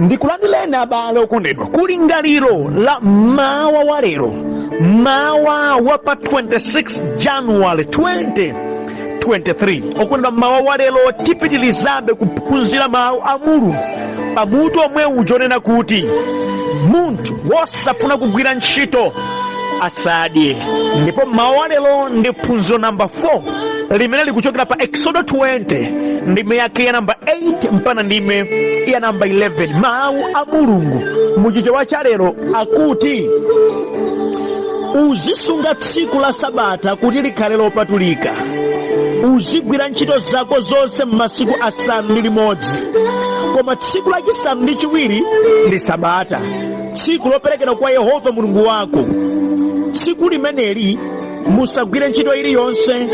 Ndikulandireni abale okondedwa kulingaliro la mawa wa lero, mawa wa pa 26 January 2023. Okondedwa, mawa wa lero tipitirizabe kuphunzira mawu a Mulungu pamutu omwe uja onena kuti munthu wosafuna kugwira ntchito asadye. Ndipo mawa wa lero ndi phunziro namba 4 limene likuchokera pa Exodo 20 ndime yake ya namba 8 mpaka ndime ya namba 11. Mawu a Mulungu muchichewa cha lero akuti, uzisunga tsiku la sabata kuti likhale lopatulika. Uzigwira ntchito zako zonse m'masiku 6, koma tsiku lachisanu ndi chiwiri ndi sabata, tsiku loperekedwa kwa Yehova Mulungu wako. Tsiku limeneli musagwire ntchito iliyonse,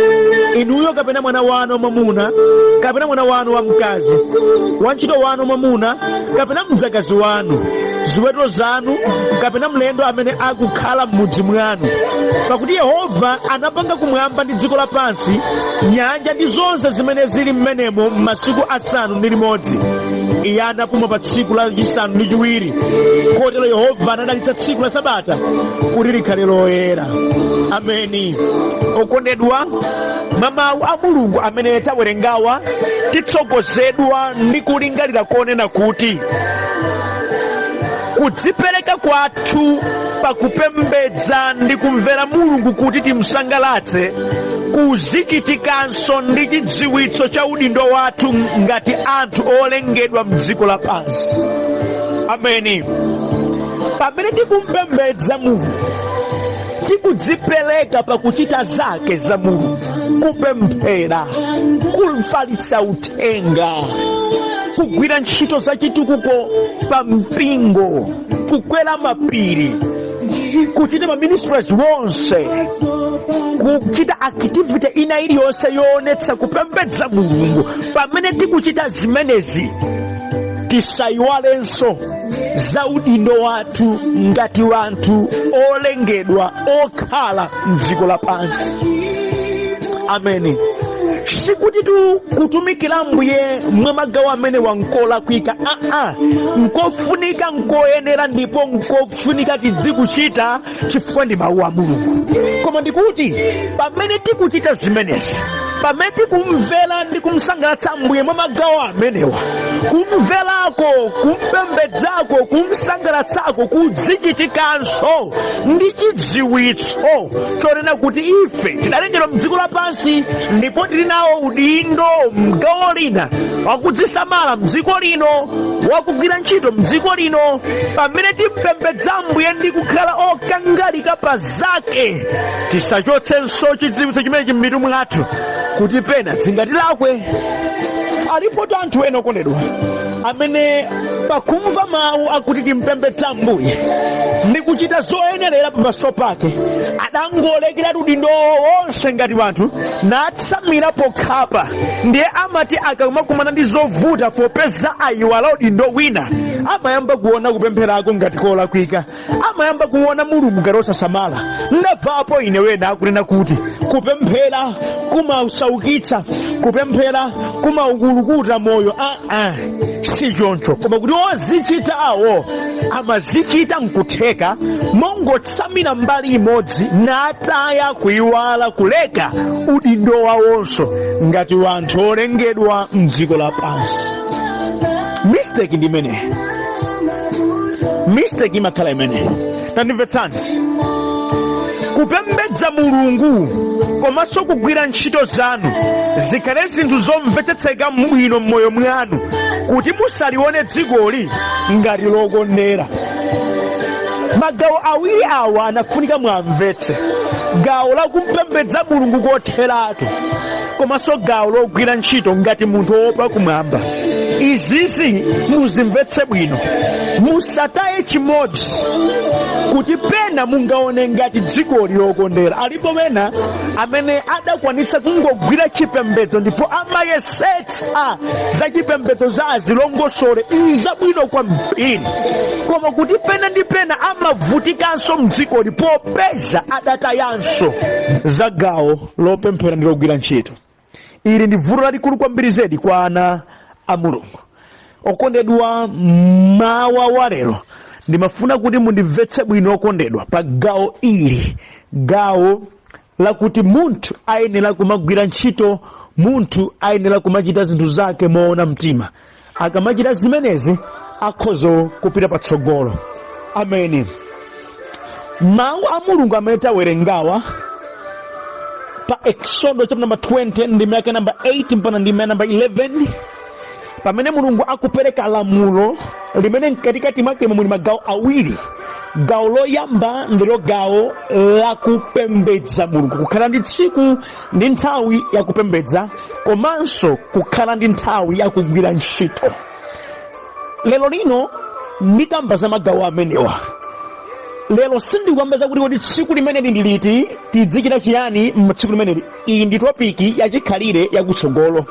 inuyo kapena mwana wanu wamwamuna kapena mwana wanu wamkazi, wantchito wanu wamwamuna kapena mdzakazi wanu, ziweto zanu kapena mlendo amene akukhala m'mudzi mwanu. Pakuti Yehova anapanga kumwamba ndi dziko lapansi, nyanja ndi zonse zimene zili m'menemo m'masiku 6. Iye anapuma pa tsiku lachisanu ndi chiwiri. Kotero Yehova anadalitsa tsiku la sabata kuti likhale loyera. Ameni. Okondedwa, mwa mawu a Mulungu amene tawerengawa titsogozedwa ndi kulingalira konena kuti kudzipereka kwathu pakupembedza ndi kumvera Mulungu kuti timsangalatse kuzichitikanso ndi chidziwitso cha udindo wathu ngati anthu olengedwa mdziko lapansi. Ameni. Pamene tikumpembedza Mulungu, tikudzipereka pakuchita zake za Mulungu, kupemphera, kufalitsa uthenga, kugwira ntchito za chitukuko pa mpingo, kukwera mapiri, kuchita ma ministries wonse, kuchita activity ina iliyonse yoonetsa kupembedza Mulungu. Pamene tikuchita zimenezi, tisayiwalenso za udindo wathu ngati wanthu olengedwa okhala mdziko lapansi. Ameni. Sikuti tu kutumikira Ambuye mwa magawo amenewa nkolakwika, aa, nkofunika, nkoyenera, ndipo nkofunika tidzikuchita chifukwa ndi mawu a Mulungu. Koma ndikuti pamene tikuchita zimenezi, pamene tikumvera ndi kumsangalatsa Ambuye mwa magawo amenewa, kumverako, kumpembedzako, kumsangalatsako kudzichitikanso ndi chidziwitso chonena kuti ife tidalengedwa mdziko lapansi ndipo tili nawo udindo mgawo lina wakudzisamala mdziko lino, wakugwira ntchito mdziko lino. Pamene timpembedza Ambuye ndi kukhala okangalika pa zake, tisachotsenso chidziwitso chimenechi m'mitu mwathu kuti pena zingatilakwe. Alipotu anthu ena, okondedwa, amene pakumva mawu akuti timpembedza Ambuye ndi kuchita zoyenerera pamaso pake, adangolekeratu udindo wonse ngati wanthu natsamira pokhapa. Ndiye amati akamakumana ndi zovuta, popeza ayiwala udindo wina, amayamba kuona kupempherako ngati kolakwika, amayamba kuona Mulungu ngati osasamala. Ndamvapo ine wena akunena kuti kupemphera kumasaukitsa, kupemphera kumaukulukuta moyo. Aa, si choncho, koma kuti ozichitawo amazichita nkutheka mongotsamira mbali imodzi nataya kuiwala kuleka udindo wawonso ngati wanthu olengedwa mdziko lapansi. Mistake ndi imeneyi, mistake imakhala imeneyi. Tandimvetsani, kupembedza Mulungu komanso kugwira ntchito zanu zikhale zinthu zomvetsetseka bwino m'moyo mwanu kuti musalione dzikoli ngati lokondera. Magawo awiri awa anafunika mwamvetse, gawo la kumpembedza Mulungu kotheratu komanso gawo logwira ntchito ngati munthu wopa kumwamba. Izizi muzimvetse bwino, musataye chimodzi kuti pena mungaone ngati dzikoli lokondera. Alipo wena amene adakwanitsa kungogwira chipembedzo ndipo amayesetsa za chipembedzo za azilongosole nzabwino kwambiri, koma kuti pena ndi pena amavutikanso mdzikoli popeza adatayanso za gawo lopemphera ndi logwira ntchito. Ili ndi vuto lalikulu kwambiri zedi kwa ana a Mulungu. Okondedwa, mawa wa lero ndimafuna kuti mundimvetse bwino, okondedwa, pa gawo ili, gawo lakuti munthu ayenera kumagwira ntchito, munthu ayenera kumachita zinthu zake moona mtima. Akamachita zimenezi akhoza kupita patsogolo. Ameni. Mawu a Mulungu amene tawerengawa pa Exodo chapter number 20, ndime yake number 8 mpaka ndime number 11, pamene Mulungu akupereka lamulo limene mkatikati mwake muli magawo awiri. Gawo loyamba ndilo gawo lakupembedza Mulungu, kukhala ndi tsiku ndi nthawi yakupembedza, komanso kukhala ndi nthawi yakugwira ntchito. Lero lino ndikamba za magawo amenewa. Lero sindikamba zakuti kodi tsiku limeneli ndi liti, tidzichita chiyani tsiku limeneli. Iyi ndi topic yachikhalire yakutsogolo,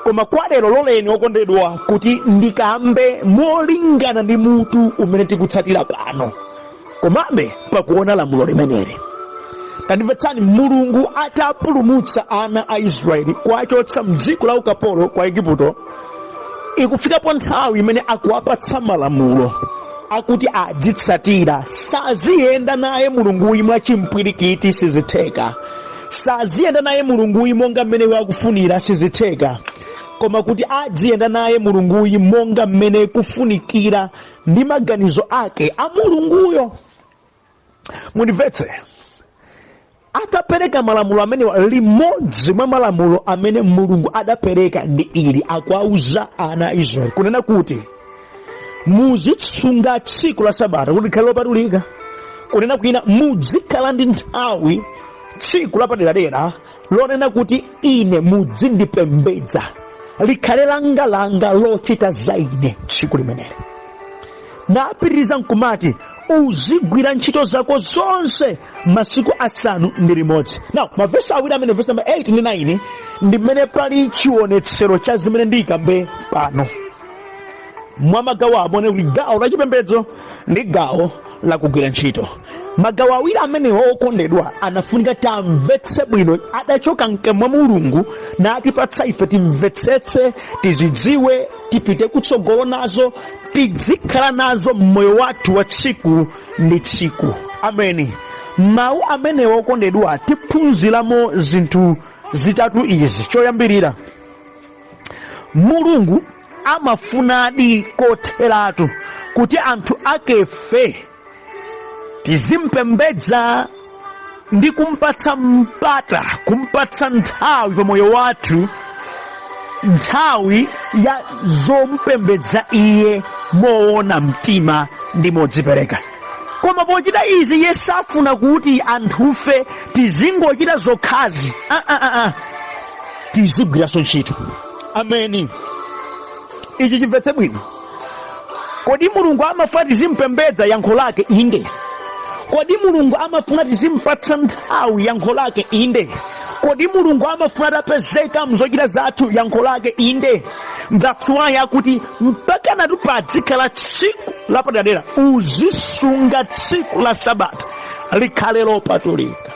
koma kwa lero loleni, okondedwa, kuti ndikambe molingana ndi mutu umene tikutsatira pano, komabe pakuona lamulo limeneli. Tandimvetsani. Mulungu atapulumutsa ana a Israeli kuwachotsa mdziko la ukapolo kwa Igupto, ikufikapo nthawi imene akuwapatsa malamulo akuti adzitsatira. Saziyenda naye Mulunguyi mwachimpwirikiti, sizitheka. Saziyenda naye Mulunguyi monga mmene iwo akufunira, sizitheka. Koma kuti adziyenda naye Mulunguyi monga mmene kufunikira ndi maganizo ake a Mulunguyo. Mundimvetse. Atapereka malamulo amenewa, limodzi mwa malamulo amene Mulungu adapereka ndi ili. Akuauza ana a Israeli kunena kuti muzisunga tsiku la Sabata kuti likhale lopatulika. Kunena kwina, muzikhala ndi nthawi, tsiku lapaderadera lonena kuti ine muzindipembedza, likhale langalanga lochita za ine tsiku limeneli. Napitiriza nkumati uzigwira ntchito zako zonse masiku 6. Now, mavesi awiri amene, vesi number 8 ndi 9, ndi mmene pali chionetsero cha zimene ndikambe pano mwa magawo amene kuti gawo la chipembedzo ndi gawo lakugwira ntchito. Magawo awiri amenewa, okondedwa, anafunika tamvetse bwino. Adachoka mkamwa mwa Mulungu natipatsa ife timvetsetse, tizidziwe, tipite kutsogolo nazo, tizikhala nazo mmoyo wathu wa tsiku ndi tsiku. Ameni. Mawu amenewa, okondedwa, tiphunziramo zinthu zitatu izi. Choyambirira, Mulungu amafunadi kotheratu kuti anthu akefe tizimpembedza ndi kumpatsa mpata, kumpatsa nthawi pa moyo wathu, nthawi ya zompembedza iye moona mtima ndi modzipereka. Koma pochita izi, iye safuna kuti anthufe tizingochita zokhazi. Ah, ah, ah, ah. Tizigwiranso ntchito. Ameni. Ichi chimvetse bwino. Kodi Mulungu amafuna tizimpembedza? Yankho lake inde. Kodi Mulungu amafuna tizimpatsa nthawi? Yankho lake inde. Kodi Mulungu amafuna tapezeka mzochita zathu? Yankho lake inde. That's why akuti mpaka natu padzikhala tsiku lapaderadera, uzisunga tsiku la Sabata likhale lopatulika,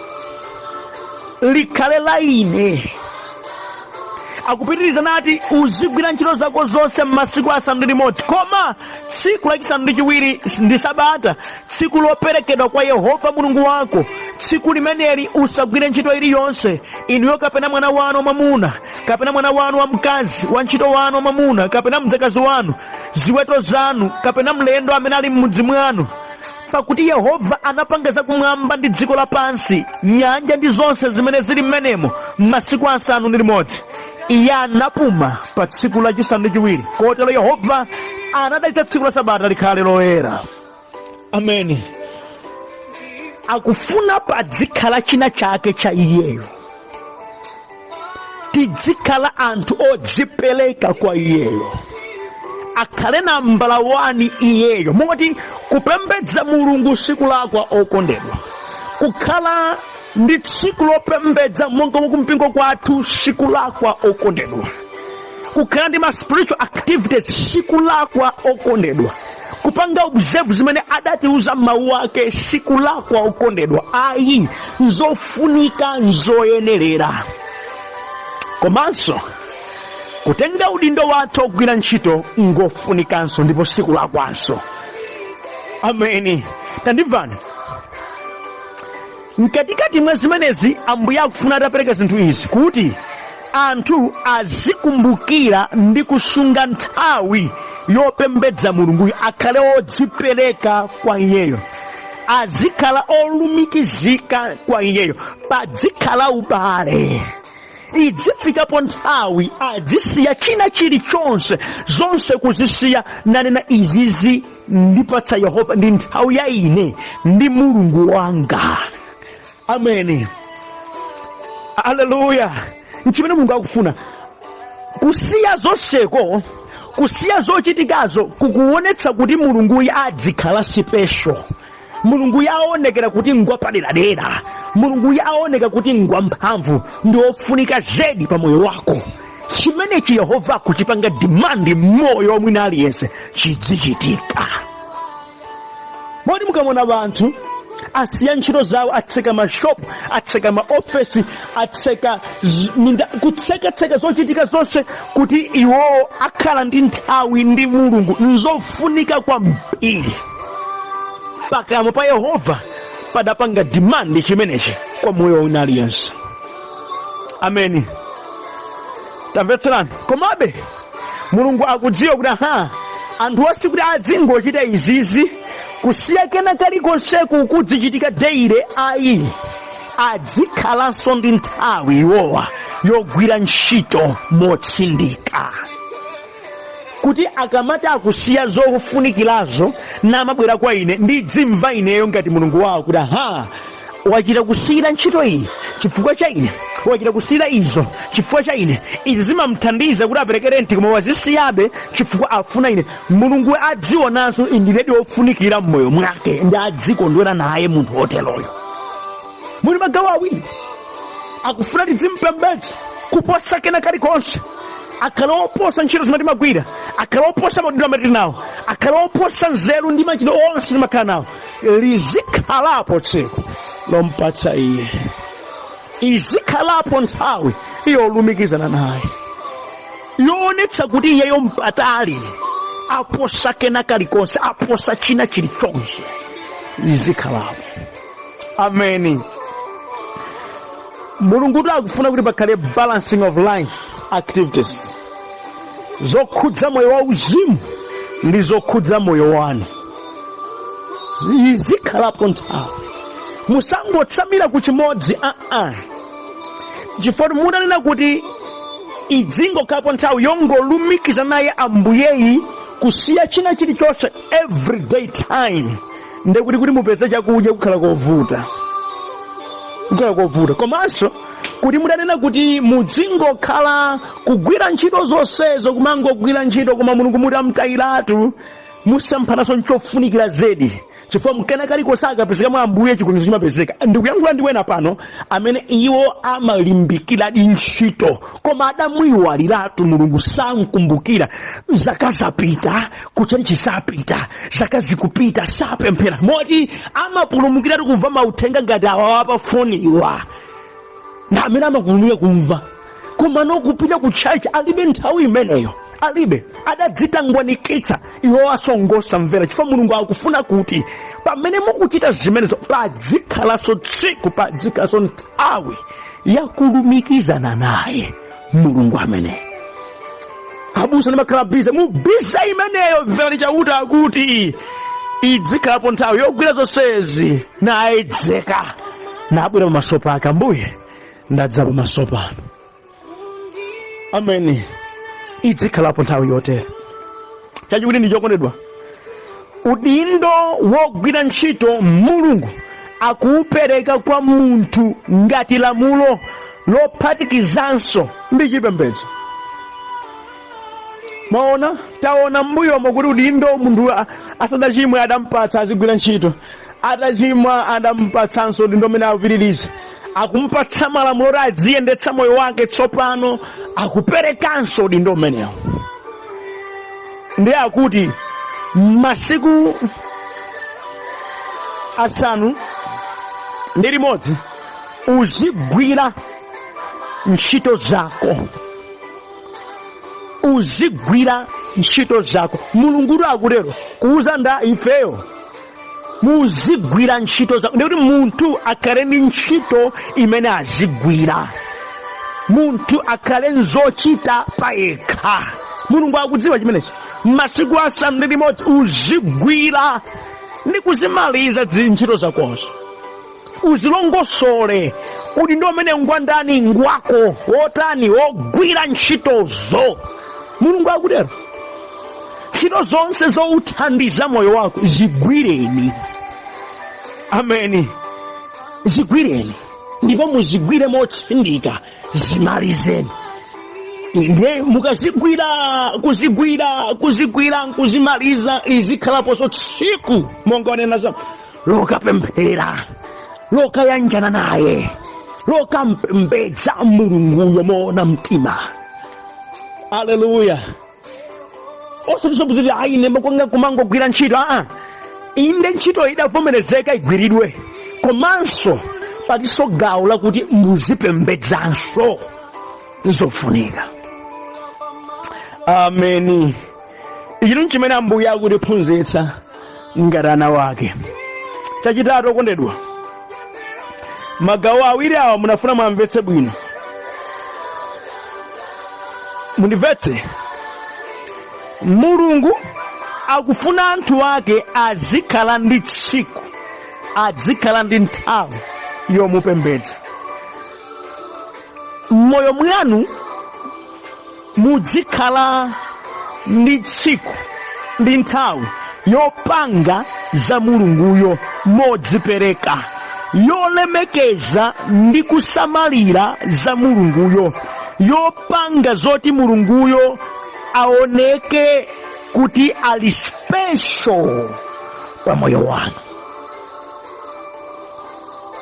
likhale la ine. Akupitiriza nati uzigwira ntchito zako zonse m'masiku 6, koma tsiku lachisanu ndi chiwiri ndi Sabata, tsiku loperekedwa kwa Yehova Mulungu wako. Tsiku limeneli usagwire ntchito iliyonse, inuyo kapena mwana wanu wamwamuna kapena mwana wanu wamkazi, wantchito wanu wamwamuna kapena mdzakazi wanu, ziweto zanu kapena mlendo amene ali m'mudzi mwanu, pakuti Yehova anapanga zakumwamba ndi dziko lapansi, nyanja ndi zonse zimene zili m'menemo m'masiku 6. Iye anapuma pa tsiku lachisanu ndi chiwiri. Kotero Yehova anadalitsa tsiku la Sabata likhale loyera. Ameni. Akufuna padzikhala china chake cha iyeyo, tidzikhala anthu odzipereka kwa iyeyo, akhale nambala 1 iyeyo. Moti kupembedza Mulungu sikulakwa, okondedwa. Kukhala ndi tsiku lopembedza monga kumpingo kwathu sikulakwa, okondedwa. Kukhala ndi ma spiritual activities sikulakwa, okondedwa. Kupanga observe zimene adatiuza mawu ake sikulakwa, okondedwa, ayi, nzofunika, nzoyenerera. Komanso Kutenga udindo wathu ogwira ntchito ngofunikanso ndipo sikulakwanso. Ameni. Tandimvani. Mkatikati mwa zimenezi Ambuye akufuna atapereka zinthu izi kuti anthu azikumbukira ndi kusunga nthawi yopembedza Mulunguyo, akhale odzipereka kwa iyeyo, azikhala olumikizika kwa iyeyo, padzikhala ubale. Idzifikapo nthawi adzisiya china chilichonse, zonse kuzisiya, nanena izizi ndipatsa Yehova, ndi nthawi ya ine ndi Mulungu wanga. Ameni, aleluya. Nchimene Mulungu akufuna, kusiya zonseko, kusiya zochitikazo, kukuonetsa kuti Mulunguyo adzikhala special. Mulunguyo aonekera kuti ngwapaderadera. Mulunguyo aoneka kuti ngwamphamvu ndi ofunika zedi pa moyo wako. Chimenechi Yehova akuchipanga demand moyo wa mwina aliyense, chidzichitika. Moti mukamona anthu asiya ntchito zawo, atseka mashopu, atseka maofesi, atseka minda, kutsekatseka zochitika zonse kuti iwowo akhala ndi nthawi ndi Mulungu, nzofunika kwambiri. Pakamwa pa Yehova padapanga demand chimenechi kwa moyo wina aliyense. Ameni. Tamvetserani. Komabe Mulungu akudziwa kuti aha, anthu osikuti adzingochita izizi, kusiya kena kalikonseku kudzichitika daily, ayi, adzikhalanso ndi nthawi iwowa yogwira ntchito motsindika, kuti akamati akusiya zofunikirazo namabwera kwa ine, ndidzimva ineyo ngati Mulungu wawo kuti aha, wachita kusiyira ntchito iyi chifukwa cha ine, wachita kusiyira izo chifukwa cha ine. Izi zimamthandiza kuti apereke renti, koma wazisiyabe chifukwa afuna ine. Mulungu adzionanso indinedi wofunikira m'moyo mwake ndi adzikondwera naye munthu woteroyo. Muli magawo awiri, akufuna tidzimpembedza kuposa kena kalikonse, akhale oposa ntchito zimene timagwira, akhale oposa maudindo amene tili nawo, akhale oposa nzeru ndi machitidwe onse timakhala nawo. Lizikhalapo tsiku lompatsa iye, izikhalapo nthawi yolumikizana naye, yoonetsa kuti iyeyo mpatali, aposa kena kalikonse, aposa china chilichonse. Lizikhalapo. Ameni. Mulungu akufuna kuti pakhale balancing of life activities, zokhudza moyo wa uzimu ndi zokhudza moyo wanu. Izikhalapo nthawi, musangotsamira ku chimodzi, aa, chifukwa mutanena kuti idzingokhalapo nthawi yongolumikiza naye Ambuyeyi, kusiya china chilichonse everyday time, ndekuti kuti mupeze chakudya kukhala kovuta, kukhala kovuta. Komanso kuti mutanena kuti mudzingonkhala kugwira ntchito zonsezo, kumangogwira ntchito, koma Mulungu mutamtayiratu, musamphanaso nchofunikira zedi, chifukwa mkena kalikonse akapezeka mwa Ambuye, chigonjetso chimapezeka. Ndikuyankhula ndi wena pano amene iwo amalimbikiradi ntchito, koma adamuyiwaliratu Mulungu, sankumbukira. Zaka zapita, kuchani chisapita, zaka zikupita, sapemphera, moti amapulumukiratu kumva mauthenga ngati awawa pafoniwa, ndi amene amapulumuka kumva, koma nokupita ku church alibe nthawi imeneyo, alibe. Adadzitangwanikitsa iwo, asongosamvera, chifukwa Mulungu akufuna kuti pamene mukuchita zimenezo padzikhalanso tsiku, padzikhalanso nthawi yakulumikizana naye Mulungu amene abusa ndimakhala busy. Mu busy imeneyo, mverani Chauta akuti idzikhalapo nthawi yogwira zonsezi, nayedzeka, nabwera pamaso pake. Ambuye, ndadza pamaso panu. Ameni. Idzikhalapo nthawi yotero. Chachiwiri ndi chokondedwa, udindo wogwira ntchito Mulungu akuupereka kwa munthu ngati lamulo lophatikizanso ndi chipembedzo. Mwaona, taona m'mbuyomo kuti udindo munthu asadachimwe adampatsa azigwira ntchito, atachimwa adampatsanso udindo umene akupitiriza, akumpatsa malamulo kuti aziyendetsa moyo wake. Tsopano akuperekanso udindo umenewo, ndiye akuti masiku 6 uzigwira ntchito zako. Uzigwira ntchito zako. Mulungutu akutero kuuza nda ifeyo, muzigwira ntchito zako. Ndikuti munthu akhale ndi ntchito imene azigwira, munthu akhale nzochita payekha. Mulungu akudziwa chimenechi. Masiku 6 uzigwira ndi kuzimaliza ntchito zakozo, uzilongosole. Udindo umene ngwandani? Ngwako wotani? Wogwira ntchitozo. Mulungu akutero, ntchito zonse zouthandiza moyo wako zigwireni. Ameni. Zigwireni, ndipo muzigwire motsindika, zimalizeni. Ndiye mukazigwira, kuzigwira, kuzigwira nkuzimaliza, lizikhalaponso tsiku, monga wanena za lokapemphera, lokayanjana naye, lokampembedza Mulunguyo moona mtima. Aleluya. Osati zoti ayi, ine kwanga kumangogwira ntchito. Aa, inde, ntchito idavomerezeka igwiridwe, komanso palinso gawo lakuti muzipembedzanso, nzofunika. Ameni. Ichi nchimene Ambuye akutiphunzitsa ngati ana wake. Chachitatu, okondedwa, magawo awiri awa munafuna mwamvetse bwino, mundimvetse. Mulungu akufuna anthu ake azikhala ndi tsiku, azikhala ndi nthawi yomupembedza. Mmoyo mwanu muzikhala ndi tsiku ndi nthawi yopanga za Mulunguyo modzipereka, yolemekeza ndi kusamalira za Mulunguyo, yopanga zoti Mulunguyo aoneke kuti ali special pa moyo wanu.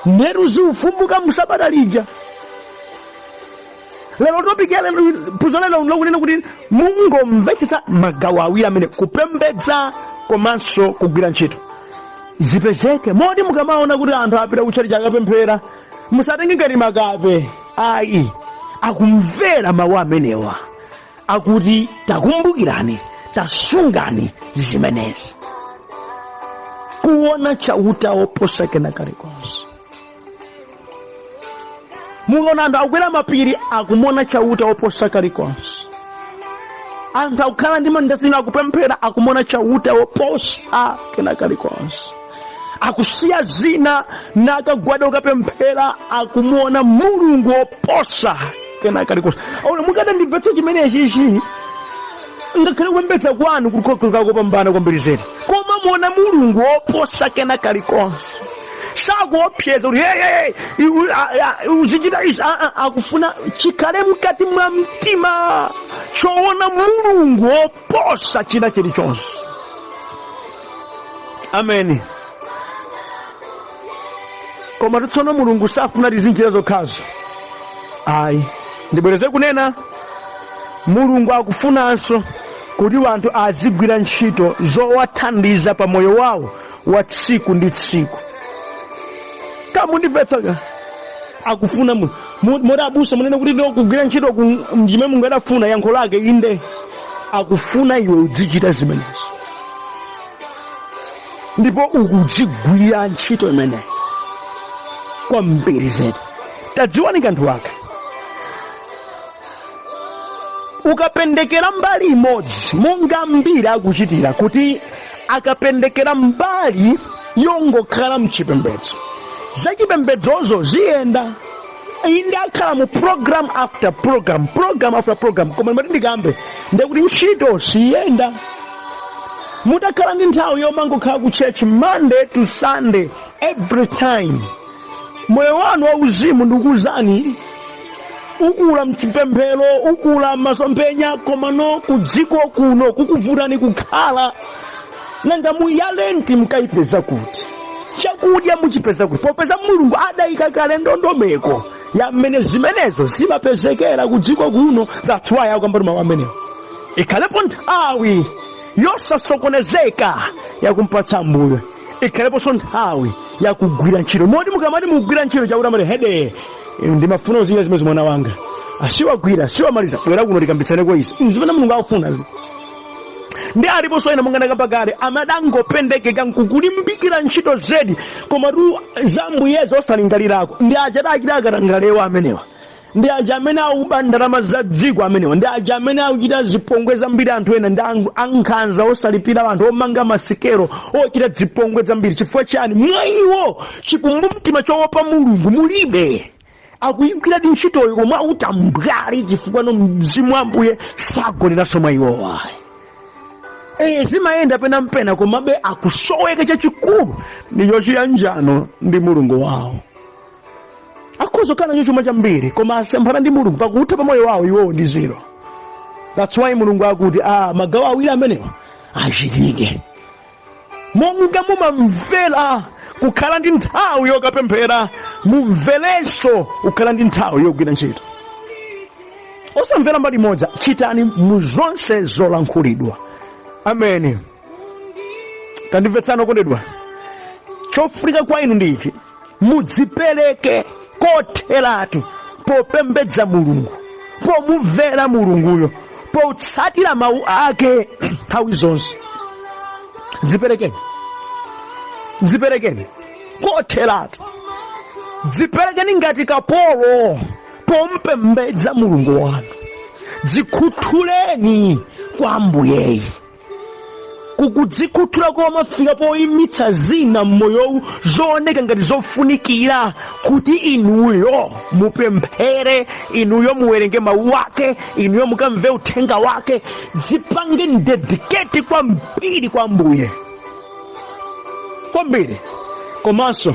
Nzeru ziufumbuka musabata lija. Lero topic ya lero, phunziro lero lokunena kuti mungomvetsetsa magawo awiri amene, kupembedza komanso kugwira ntchito, zipezeke moti mukamaona kuti anthu apita kutchalitchi akapemphera, musatenge ngati makape ayi. Akumvera mawu amenewa akuti takumbukirani, tasungani zimenezi, kuona Chauta woposa kena kalikonse. Mukaona anthu akukwera mapiri, akumona Chauta woposa kalikonse. Anthu akukhala ndi mandasino, akupemphera, akumona Chauta woposa kena kalikonse. Akusiya zina nakagwada kukapemphera, akumuona Mulungu woposa kena kalikonse. Olo mukadandimvetsa chimenechichi, ngakhale kupembedza kwanu kukakopambana kwambiri zedi, koma muona Mulungu woposa kena kalikonse. Sakuopseza kuti hey, hey, hey, uzichita izi. Akufuna chikhale mkati mwa mtima choona Mulungu woposa china chilichonse. Ameni. Koma tsono Mulungu safuna tizinjira zokhazo ayi. Ndibwereze kunena, Mulungu akufunanso kuti wanthu azigwira ntchito zowathandiza pa moyo wawo wa tsiku ndi tsiku. Kamundimvetsa ka? Akufuna moti abusa munene kuti ndo kugwira ntchito ndime Mulungu adafuna. Yankho lake inde, akufuna iwe udzichita zimenezo ndipo ukudzigwira ntchito imeneyi kwambiri zedi. Tadziwani kanthu aka, ukapendekera mbali imodzi, monga ambiri akuchitira, kuti akapendekera mbali yongokhala mchipembedzo, zachipembedzozo ziyenda, inde, akhala mu program after program, program after program, koma ndimati ndikambe ndekuti ntchito siyenda. Mutakhala ndi nthawi yomangokhala ku church Monday to Sunday every time, moyo wanu wauzimu, ndikuwuzani, ukula mchipemphero, ukula masomphenya, komano ku dziko kuno kukuvutani kukhala. Nanga muya renti mukayipeza kuti? Chakudya muchipeza kuti? Popeza Mulungu adayika kale ndondomeko ya mmene zimenezo zimapezekera ku dziko kuno. That's why akamba mawu amenewo, ikhalepo nthawi yosasokonezeka yakumpatsa Ambuye, ikhaleponso nthawi yakugwira ntchito, moti mukamati mukugwira ntchito, Chauta amati, hede, ndimafuna uzichita zimene mwana wanga. Asiwagwira, siwamaliza, bwera kuno tikambitsaneko izi. Zimene Mulungu akufuna. Ndi aliponso ena, monga ndakamba kale, amadangopendekeka nkukulimbikira ntchito zedi, koma tu za Ambuyezo osalingalirako. Ndi aja adachita akatangalewa amenewa, ndi aja amene akuba ndalama za dziko amenewa, ndi aja amene akuchita zipongwe zambiri anthu ena, ndi ankhanza osalipira anthu, omanga masikelo, ochita zipongwe zambiri. Chifukwa chani? Mwa iwo chikumbumtima choopa Mulungu mulibe. Akuyigwiradi ntchitoyo koma utambwali, chifukwa no mzimu wa Ambuye sagoneranso mwa iwowa. Zimayenda pena mpena, komabe akusoweka chachikulu, ndicho chiyanjano ndi Mulungu wawo. Akhoza kukhala nacho chuma chambiri, koma asemphana ndi Mulungu, pakutha pa moyo wawo iwowo ndi zero. That's why Mulungu akuti magawo awiri amenewa achitike. Monga mumamvera kukhala ndi nthawi yokapemphera, mumverenso kukhala ndi nthawi yogwira ntchito. Osamvera mbali imodzi, chitani mu zonse zolankhulidwa. Ameni. Tandimvetsani okondedwa, chofunika kwa inu ndi ichi: mudzipereke kotheratu popembedza Mulungu, pomumvera Mulunguyo, potsatira mawu ake nthawi zonse. Dziperekeni, dziperekeni kotheratu, dziperekeni ngati kapolo pompembedza Mulungu wanu. Dzikhuthuleni kwa Ambuyeyi. Kukudzikhuthula komafika poyimitsa zina mmoyowu zooneka ngati zofunikira kuti inuyo mupemphere, inuyo muwerenge mawu ake, inuyo mukamve uthenga wake. Dzipange dedicate kwambiri kwa Ambuye, kwambiri. Komanso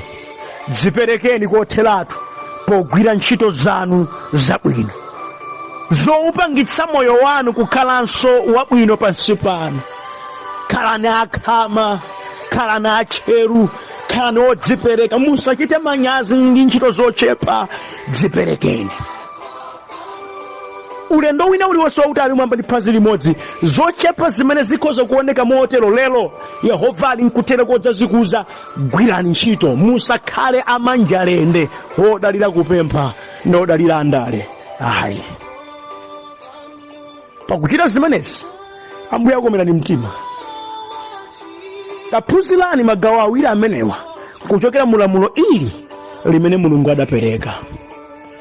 dziperekeni kotheratu pogwira ntchito zanu zabwino zowupangitsa moyo wanu kukhalanso wabwino pansi pano. Khalani akhama, khalani atcheru, khalani odzipereka. Musachite manyazi ndi ntchito zochepa, dziperekeni. Ulendo wina uliwonse wautali mwamba ndi phazi limodzi. Zochepa zimene zikhoza kuoneka motero lero, Yehova ali nkuthera kodzazikuza. Gwirani ntchito, musakhale amanjalende odalira kupempha ndi odalira andale, ayi. Pakuchita zimenezi Ambuye akomerani mtima. Taphunzirani magawo awiri amenewa kuchokera mu lamulo ili limene Mulungu adapereka.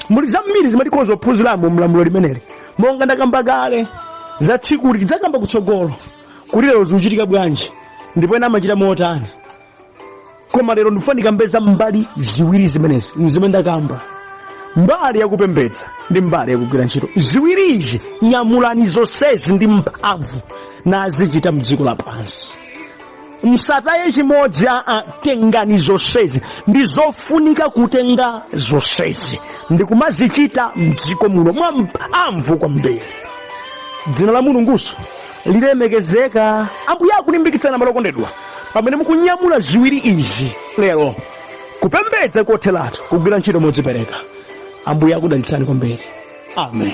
Muli zambiri zimene tikhoza kuphunziramo mlamulo limeneli, monga ndakamba kale za tsikuli. Tidzakamba kutsogolo kuti lero zikuchitika bwanji ndipo ena amachita motani, koma lero ndifuna ndikambe za mbali ziwiri zimenezi zimene ndakamba, mbali yakupembedza ndi mbali yakugwira ntchito. Ziwiri izi nyamulani zonsezi ndi mphamvu nazichita mdziko lapansi. Msataye chimodzi, aa, tengani zonsezi. Ndi zofunika kutenga zonsezi ndi kumazichita mdziko muno mwa mphamvu kwambiri. Dzina la Mulunguso lilemekezeka. Ambuye akulimbikitsani, abale okondedwa, pamene mukunyamula ziwiri izi lero, kupembedza kotheratu, kugwira ntchito modzipereka. Ambuye akudalitsani kwambiri. Amen.